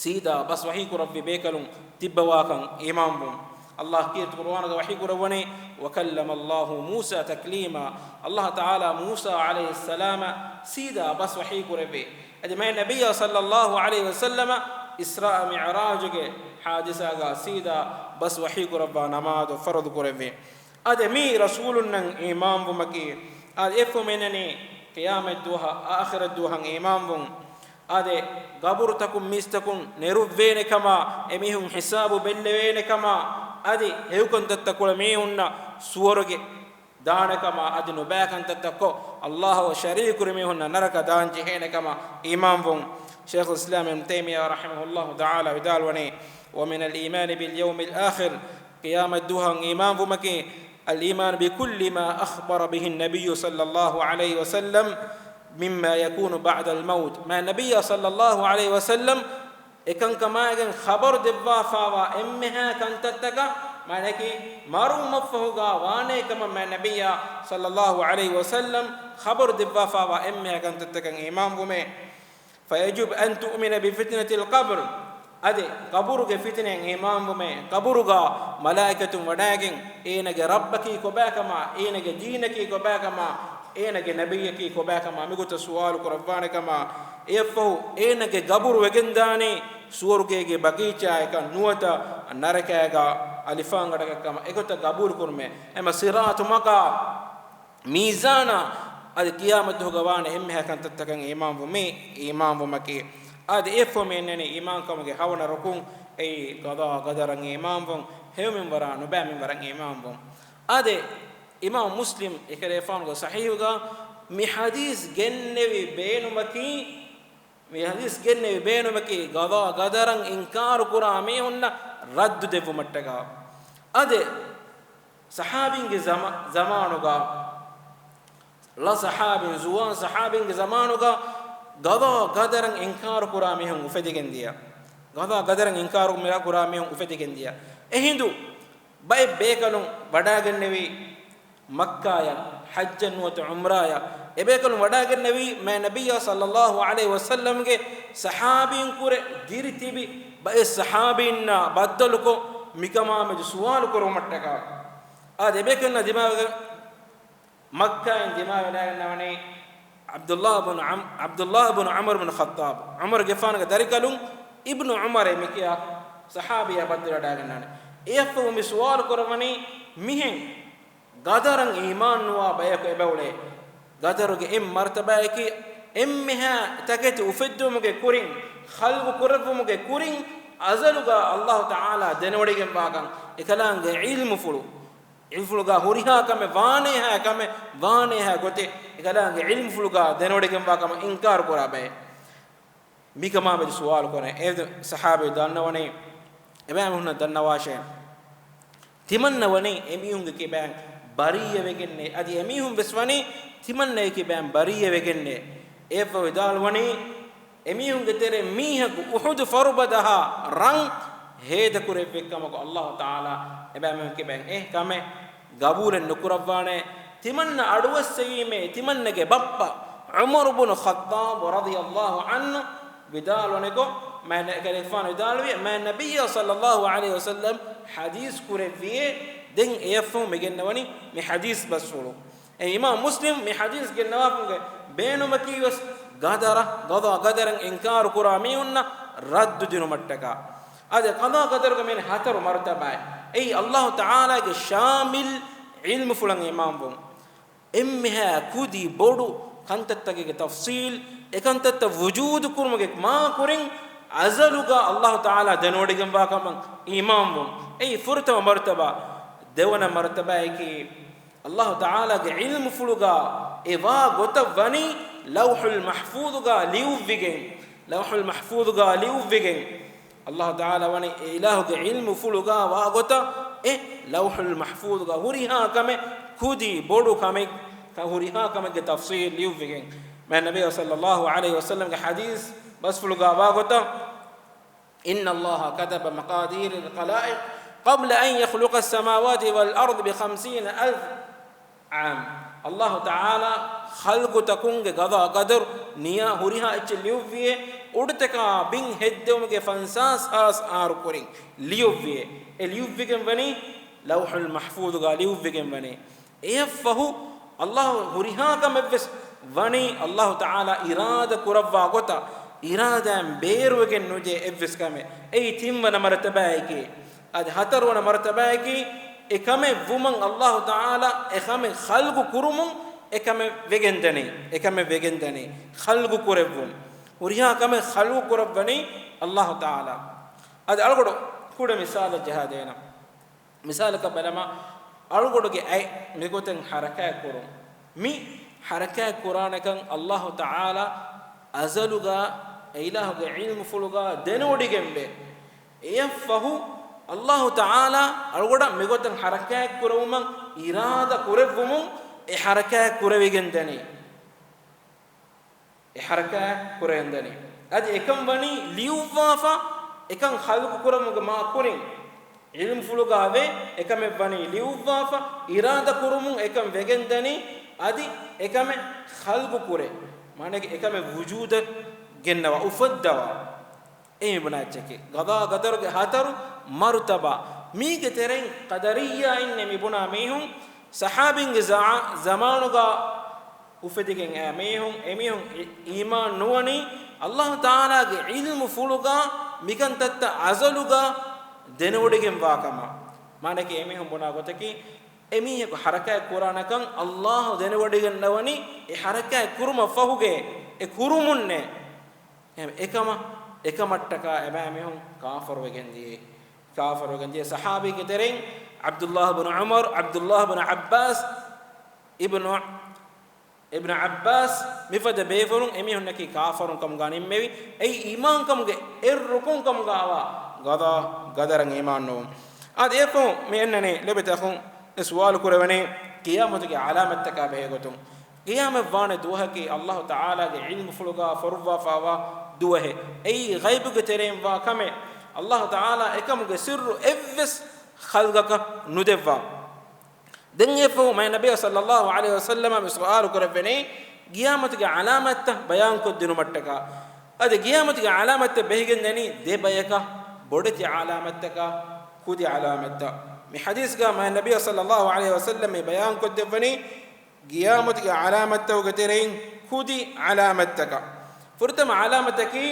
ސީދާ ބަސް ވަޙީ ކުރެއްވި ބޭކަލުން ތިއްބަވާކަން އީމާންވުން. ﷲ ކީރިތި ޤުރުއާނުގަ ވަޙީ ކުރައްވަނީ، "وكلم الله موسى تكليما." ﷲ ތަޢާލާ މޫސާ ޢަލައިހިއްސަލާމަށް ސީދާ ބަސް ވަޙީ ކުރެއްވި. އަދި މާތް ނަބިއްޔާ ޞައްލައްލާހު ޢަލައިހި ވަސައްލަމަށް އިސްރާ މިޢުރާޖުގެ ޙާދިސާގަ ސީދާ ބަސް ވަޙީ ކުރައްވާ ނަމާދު ފަރުޟު ކުރެއްވި. އާދެ، މި ރަސޫލުންނަށް އީމާންވުމަކީ، އާދެ، އެއަށްފަހު މި އަންނަނީ ޤިޔާމަތް ދުވަހަށް، އާޚިރަތް ދުވަހަށް އީމާންވުން. އާދެ، ޤަބުރުތަކުން މީސްތަކުން ނެރުއްވޭނެ ކަމާ، އެމީހުން ޙިސާބު ބެއްލެވޭނެ ކަމާ، އަދި ހެޔޮކަންތައްތައް ކުޅެ މީހުންނަށް ސުވަރުގެ ދާނެ ކަމާ، އަދި ނުބައި ކަންތައްތައް ކޮށް، ﷲ އަށް ޝަރީކު ކުރި މީހުންނަށް ނަރަކަ ދާން ޖެހޭނެ ކަމަށް އީމާންވުން. ޝައިޚުލް އިސްލާމް އިބްނު ތައިމިއްޔާ ރަޙިމަހުﷲ ތަޢާލާ ވިދާޅުވަނީ، "ومن الإيمان باليوم الآخر." ޤިޔާމަތް ދުވަހަށް އީމާންވުމަކީ، "الإيمان بكل ما أخبر به النبي صلى الله عليه وسلم مما يكون بعد الموت." މާތް ނަބިއްޔާ ޞައްލައްލާހު ޢަލައިހި ވަސައްލަމް އެކަންކަމާއިގެން ޚަބަރު ދެއްވާފާވާ އެންމެހާ ކަންތައްތަކަށް، މާނައަކީ، މަރުވުމަށްފަހުގާ ވާނޭ ކަމަށް މާތް ނަބިއްޔާ ޞައްލައްލާހު ޢަލައިހި ވަސައްލަމް ޚަބަރު ދެއްވާފާވާ އެންމެހާ ކަންތައްތަކަށް އީމާންވުމޭ. فيجب أن تؤمن بفتنة القبر. އަދި ޤަބުރުގެ ފިތުނައިން އީމާންވުމޭ، ޤަބުރުގާ މަލާއިކަތުން ވަޑައިގެން އޭނަގެ ރައްބަކީ ކޮބާކަމާ، އޭނަގެ ދީނަކީ ކޮބާކަމާ، އޭނަގެ ނަބިއްޔަކީ ކޮބާކަމާ މިގޮތަށް ސުވާލު ކުރައްވާނެ ކަމާ، އެއަށްފަހު އޭނަގެ ގަބުރު ވެގެންދާނީ ސުވަރުގޭގެ ބަގީޗާއަކަށް ނުވަތަ ނަރަކައިގާ އަލިފާންގަޑަކަށް ކަމަށް އެގޮތަށް ޤަބޫލު ކުރުމޭ. އެމަ ޞިރާޠު މަގާ މީޒާނާ އަދި ޤިޔާމަތްދުވަހުގަ ވާނެ އެންމެހާ ކަންތައްތަކަށް އީމާންވުމީ، އީމާންވުމަކީ. އަދި އެއަށްފަހު މި އަންނަނީ އީމާންކަމުގެ ހަވަނަ ރުކުން، އެއީ ޤަޟާ ޤަދަރަށް އީމާންވުން، ހެޔޮ މިންވަރާ ނުބައި މިންވަރަށް އީމާންވުން. އާދެ، އިމާމު މުސްލިމް އެކަލޭފާނުގެ ޞަޙީޙުގަ މި ޙަދީޘް ގެންނެވި ބޭނުމަކީ، މި ޙަދީޘް ގެންނެވި ބޭނުމަކީ ޤަޟާ ޤަދަރަށް އިންކާރު ކުރާ މީހުންނަށް ރައްދު ދެއްވުމަށްޓަކާ. އާދެ، ޞަޙާބީންގެ ޒަމާ-، ޒަމާނުގަ، ޅަ ޞަޙާބީން، ޒުވާން ޞަޙާބީންގެ ޒަމާނުގަ ޤަޟާ ޤަދަރަށް އިންކާރު ކުރާ މީހުން އުފެދިގެން ދިޔަ. ޤަޟާ ޤަދަރަށް އިންކާރު މި-، ކުރާ މީހުން އުފެދިގެން ދިޔަ. އެހިނދު ބައެއް ބޭކަލުން ވަޑައިގެންނެވީ މައްކާޔަށް، ޙައްޖަށް ނުވަތަ ޢުމްރާޔަށް. އެބޭކަލުން ވަޑައިގެންނެވީ މާތް ނަބިއްޔާ ޞައްލައްލާހު ޢަލައިހި ވަސައްލަމްގެ ޞަޙާބީން ކުރެ ދިރިތިބި ބައެއް ޞަޙާބީންނާ ބައްދަލުކޮށް، މިކަމާމެދު ސުވާލު ކުރުމަށްޓަކާ. އާދެ، އެބޭކަލުންނާ ދިމާވެގެން މައްކާއިން ދިމާވެލާގެންނަވަނީ ޢަބްދުﷲ ބުނު ޢަމް-، ޢަބްދުﷲ ބުނު ޢުމަރު ބުނު ޚައްޠާބް. ޢުމަރުގެފާނުގެ ދަރިކަލުން އިބްނު ޢުމަރޭ މިކިޔާ ޞަޙާބީއާ ބައްދަލުވެވަޑައިގަންނާނެ. އެއަށްފަހު މި ސުވާލު ކުރައްވަނީ މިހެން ޤަދަރަށް އީމާންނުވާ ބަޔަކު އެބައުޅޭ. ޤަދަރުގެ އެއް މަރުތަބާއަކީ އެންމެހާ ތަކެތި އުފެއްދުމުގެ ކުރިން، ޚަލްޤު ކުރެއްވުމުގެ ކުރިން އަޒަލުގަ ﷲ ތަޢާލާ ދެނެވޮޑިގެންވާކަން އެކަލާނގެ ޢިލްމުފުޅު، ޢިލްމުފުޅުގަ ހުރިހާ ކަމެއް ވާނޭހާ ކަމެއް ވާނޭހާ ގޮތެއް އެކަލާނގެ ޢިލްމުފުޅުގަ ދެނެވޮޑިގެންވާ ކަމަށް އިންކާރު ކުރާ ބައެއް. މިކަމާމެދު ސުވާލު ކުރޭ. އެ ޞަޙާބީ ދަންނަވަނީ، އެބައިމީހުންނަށް ދަންނަވާށޭ. ތިމަންނަ ވަނީ އެމީހުންގެ ކިބައިން ބަރީއަވެގެންނޭ. އަދި އެމީހުން ވެސް ވަނީ ތިމަންނަގެ ކިބައިން ބަރީއަވެގެންނޭ. އެއަށްފަހު ވިދާޅުވަނީ، އެމީހުންގެ ތެރެއިން މީހަކު އުޙުދު ފަރުބަދަހާ ރަން ހޭދަކުރެއްވި ކަމަކު ﷲ ތަޢާލާ އެބައިމީހުން ކިބައިން އެ ކަމެއް ގަބޫލެއް ނުކުރައްވާނެ. ތިމަންނަ އަޑުއައްސެވީމޭ، ތިމަންނަގެ ބައްޕަ ޢުމަރު ބުނު ޚައްޠާބު ރަޟިޔަﷲ ޢަންހު ވިދާޅުވަނިކޮށް، މާތް ނަ-، ކަލޭފާނު ވިދާޅުވި، މާތް ނަބިއްޔާ ޞައްލައްލާހު ޢަލައިހި ވަސައްލަމް ޙަދީޘް ކުރެއްވިއޭ. ދެން އެއަށްފަހު މި ގެންނަވަނީ މި ޙަދީޘް ބަސްފުޅު. އެ އިމާމް މުސްލިމް މި ޙަދީޘް ގެންނަވާފަންގެ ބޭނުމަކީ ވެސް ޤަދަރަށް، ޤަޟާ ޤަދަރަށް އިންކާރު ކުރާ މީހުންނަށް ރައްދު ދިނުމަށްޓަކާ. އާދެ، ޤަޟާ ޤަދަރުގަ މި ހަތަރު މަރުތަބާއެއް. އެއީ ﷲ ތަޢާލާގެ ޝާމިލް ޢިލްމުފުޅަށް އީމާންވުން. އެންމެހާ ކުދި ބޮޑު ކަންތައްތަކެއްގެ ތަފްޞީލް، އެ ކަންތައްތައް ވުޖޫދު ކުރުމުގެ މާކުރިން އަޒަލުގަ ﷲ ތަޢާލާ ދެނެވޮޑިގެންވާ ކަމަށް އީމާންވުން. އެއީ ފުރަތަމަ މަރުތަބާ. ދެވަނަ މަރުތަބާއަކީ، ﷲ ތަޢާލާގެ ޢިލްމުފުޅުގަ އެ ވާ ގޮތަށް ވަނީ ލައުޙުލް މަޙްފޫޡުގަ ލިޔުއްވިގެން، ލައުޙުލް މަޙްފޫޡުގަ ލިޔުއްވިގެން. ﷲ ތަޢާލާ ވަނީ އެ އިލާހުގެ ޢިލްމުފުޅުގަ ވާ ގޮތަށް އެ ލައުޙުލް މަޙްފޫޡުގަ ހުރިހާ ކަމެއް، ކުދި ބޮޑު ކަމެއް، ހުރިހާ ކަމެއްގެ ތަފްޞީލް ލިޔުއްވިގެން. މާތް ނަބިއްޔާ ޞައްލައްލާހު ޢަލައިހި ވަސައްލަމްގެ ޙަދީޘް ބަސްފުޅުގަ ވާ ގޮތަށް، إن الله كتب مقادير الخلائق قبل أن يخلق السماوات والأرض بخمسين ألف عام. ﷲ ތަޢާލާ ޚަލްޤުތަކުންގެ ގަޟާ ޤަދަރު ނިޔާ ހުރިހާ އެއްޗެއް ލިޔުއްވިއޭ، އުޑުތަކާ ބިން ހެއްދެވުމުގެ ފަންސާސް ހާސް އަހަރު ކުރިން ލިޔުއްވިއޭ. އެ ލިޔުއްވިގެން ވަނީ ލައުޙުލް މަޙްފޫޡުގަ ލިޔުއްވިގެން ވަނީ. އެއަށްފަހު ﷲ ހުރިހާ ކަމެއްވެސް ވަނީ ﷲ ތަޢާލާ އިރާދަ ކުރައްވާ ގޮތަށް، އިރާދައިން ބޭރުވެގެން ނުޖެހޭ އެއްވެސް ކަމެއް. އެއީ ތިންވަނަ މަރުތަބާއެކޭ. އަދި ހަތަރުވަނަ މަރުތަބާއެކީ، އެ ކަމެއް ވުމަށް ﷲ ތަޢާލާ އެ ކަމެއް ޚަލްޤު ކުރުމުން އެ ކަމެއް ވެގެންދަނީ، އެ ކަމެއް ވެގެންދަނީ، ޚަލްޤު ކުރެއްވުން. ހުރިހާ ކަމެއް ޚަލްޤު ކުރައްވަނީ ﷲ ތަޢާލާ. އަދި އަޅުގަޑު ކުޑަ މިސާލެއް ޖަހާދޭނަން. މިސާލަކަށް ބަލަމާ، އަޅުގަޑުގެ އަތް މިގޮތަށް ޙަރަކާތް ކުރުން. މި ޙަރަކާތް ކުރާނެކަން ﷲ ތަޢާލާ އަޒަލުގަ އެ އިލާހުގެ ޢިލްމުފުޅުގަ ދެނެވޮޑިގެންވޭ. އެއަށްފަހު ﷲ ތަޢާލާ އަޅުގަޑަށް މިގޮތަށް ޙަރަކާތް ކުރެވުމަށް އިރާދަ ކުރެއްވުމުން އެ ޙަރަކާތް ކުރެވިގެން ދަނީ. އެ ޙަރަކާތް ކުރެވެންދަނީ. އަދި އެކަން ވަނީ ލިޔުއްވާފަ، އެކަން ޚަލްޤު ކުރުމުގެ މާ ކުރިން. ޢިލްމުފުޅުގަ ވޭ، އެކަމެއް ވަނީ ލިޔުއްވާފަ، އިރާދަ ކުރުމުން އެކަން ވެގެންދަނީ، އަދި އެކަމެއް ޚަލްޤު ކުރޭ. މާނައަކީ އެކަމެއް ވުޖޫދަށް ގެންނަވާ، އުފައްދަވާ. އެ މިބުނާ އެއްޗަކީ. ގަޟާ ޤަދަރުގެ ހަތަރު މަރުތަބާ. މީގެ ތެރެއިން ޤަދަރިއްޔާއިންނޭ މިބުނާ މީހުން، ޞަޙާބީންގެ ޒަ-، ޒަމާނުގަ އުފެދިގެން އައި މީހުން، އެމީހުން އީ-، އީމާން ނުވަނީ، ﷲ ތަޢާލާގެ ޢިލްމުފުޅުގަ މިކަންތައްތައް އަޒަލުގަ ދެނެވޮޑިގެންވާ ކަމަށް. މާނައަކީ އެމީހުން ބުނާ ގޮތަކީ، އެމީހަކު ޙަރަކާތް ކުރާނެކަން ﷲ ދެނެވޮޑިގަންނަވަނީ، އެ ޙަރަކާތް ކުރުމަށް ފަހުގެ އެ ކުރުމުންނޭ. އެހެން އެކަމަށް، އެކަމަށްޓަކާ އެބައިމީހުން ކާފަރުވެގެން ދިޔައީ. ކާފަރުވެގެން ދިޔަ ޞަޙާބީންގެ ތެރެއިން ޢަބްދުﷲ ބުނު ޢުމަރު، ޢަބްދުﷲ ބުނު ޢައްބާސް، އިބްނު، އިބްނު ޢައްބާސް މިފަދަ ބޭފުޅުން އެމީހުންނަކީ ކާފަރުން ކަމުގަ ނިންމެވި. އެއީ އީމާންކަމުގެ އެއް ރުކުން ކަމުގައިވާ ގަޟާ ޤަދަރަށް އީމާން ނުވުން. އާދެ، އެއަށްފަހު މި އަންނަނީ ލޮބުވެތި އަޚުން އެ ސުވާލު ކުރެވެނީ ޤިޔާމަތުގެ ޢަލާމަތްތަކާ ބެހޭ ގޮތުން. ޤިޔާމަތް ވާނެ ދުވަހަކީ ﷲ ތަޢާލާގެ ޢިލްމުފުޅުގަ ފޮރުއްވާފައިވާ ދުވަހެއް. އެއީ ޣައިބުގެ ތެރެއިން ވާ ކަމެއް. ﷲ ތަޢާލާ އެކަމުގެ ސިއްރު އެއްވެސް ޚަލްޤަކަށް ނުދެއްވާ. ދެން އެއަށްފަހު މާތް ނަބިއްޔާ ޞައްލައްލާހު ޢަލައިހި ވަސައްލަމަ މި ސުވާލު ކުރެއްވެނީ، ޤިޔާމަތުގެ ޢަލާމަތްތައް ބަޔާންކޮށްދިނުމަށްޓަކާ. އަދި ޤިޔާމަތުގެ ޢަލާމަތްތައް ބެހިގެންދަނީ ދެ ބަޔަކަށް، ބޮޑެތި ޢަލާމަތްތަކާ، ކުދި ޢަލާމަތްތައް. މި ޙަދީޘްގަ މާތް ނަބިއްޔާ ޞައްލައްލާހު ޢަލައިހި ވަސައްލަމަ މި ބަޔާންކޮށްދެއްވަނީ، ޤިޔާމަތުގެ ޢަލާމަތްތަކުގެ ތެރެއިން ކުދި ޢަލާމަތްތަކަށް. ފުރަތަމަ ޢަލާމަތަކީ،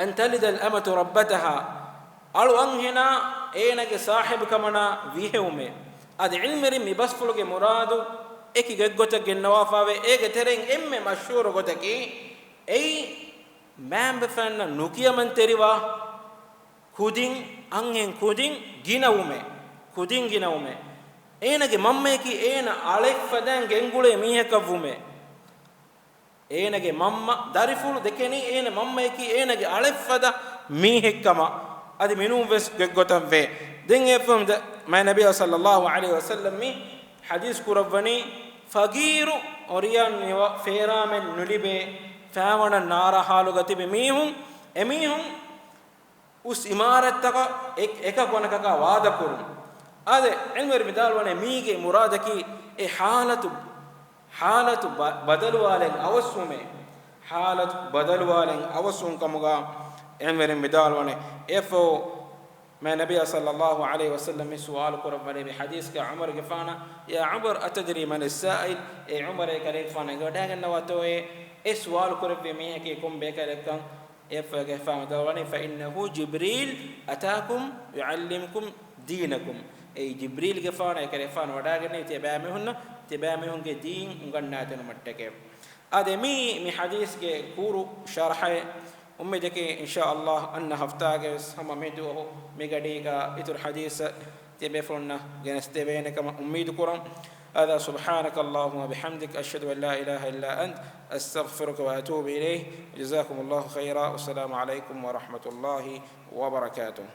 أن تلد الأمة ربتها، އަޅު އަންހެނާ އޭނަގެ ސާހިބުކަމަނާ ވިހެއުމޭ. އަދި ޢިލްމުވެރިން މި ބަސްފުޅުގެ މުރާދު އެކި ގޮތްގޮތަށް ގެންނަވާފައިވޭ. އޭގެ ތެރެއިން އެންމެ މަޝްހޫރު ގޮތަކީ، އެއީ މައިންބަފައިންނަށް ނުކިޔަމަންތެރިވާ ކުދިން، އަންހެން ކުދިން ގިނަވުމޭ. ކުދިން ގިނަވުމޭ. އޭނަގެ މަންމަޔަކީ އޭނަ އަޅެއްފަދައިން ގެންގުޅޭ މީހަކަށްވުމޭ. އޭނަގެ މަންމަ، ދަރިފުޅު ދެކެނީ އޭނަ މަންމަޔަކީ އޭނަގެ އަޅެއްފަދަ މީހެއްކަމަށް. އަދި މިނޫންވެސް ގޮތްގޮތަށް ވޭ. ދެން އެފަހުން ދަ-، މާތް ނަބިއްޔާ ޞައްލައްލާހު ޢަލައިހި ވަސައްލަމް މި ޙަދީޘް ކުރައްވަނީ، ފަގީރު އޮރިޔާން ނިވަ-، ފޭރާމެއް ނުލިބޭ، ފާވަނަ ނާރާ ޙާލުގަ ތިބި މީހުން، އެމީހުން އުސް އިމާރާތްތަކަށް އެ-، އެކަކު އަނެކަކާ ވާދަކުރުން. އާދެ، ޢިލްމުވެރިން ވިދާޅުވަނީ މީގެ މުރާދަކީ އެ ޙާލަތު، ޙާލަތު ބަ-، ބަދަލުވާލެން އަވަސްވުމޭ. ޙާލަތު ބަދަލުވާލެން އަވަސްވުން ކަމުގަ ޢިލްމުވެރިން ވިދާޅުވަނީ. އެފަހު މާތް ނަބިއްޔާ ޞައްލައްލާހު ޢަލައިހި ވަސައްލަމް މި ސުވާލު ކުރައްވަނީ މި ޙަދީޘްގަ ޢުމަރުގެފާނަށް، يا عمر أتدري من السائل؟ އޭ ޢުމަރޭ، ކަލޭގެފާނު އެނގިވަޑައިގަންނަވާތޯއޭ އެ ސުވާލު ކުރެއްވި މީހަކީ ކޮން ބޭކަލެއްކަން؟ އެފަހުގެފާނު ވިދާޅުވަނީ، فإنه جبريل أتاكم يعلمكم دينكم. އެއީ ޖިބްރީލްގެފާނު އެކަލޭގެފާނު ވަޑައިގެންނެވި ތިޔަބައިމީހުންނަށް، ތިޔަބައިމީހުންގެ ދީން އުނގަންނާދިނުމަށްޓަކައި. އާދެ، މީ މި ޙަދީޘްގެ ކުރު ޝަރަޙެއް. އުއްމީދަކީ އިންޝާﷲ އަންނަ ހަފްތާގެވެސް ހަމަ މި ދުވަހު މި ގަޑީގަ އިތުރު ޙަދީޘް ތިޔަބޭފުޅުންނަށް ގެނެސްދެވޭނެ ކަމަށް އުއްމީދު ކުރަން. هذا سبحانك اللهم وبحمدك، أشهد أن لا إله إلا أنت، أستغفرك وأتوب إليك. جزاكم الله خيرا، والسلام عليكم ورحمة الله وبركاته.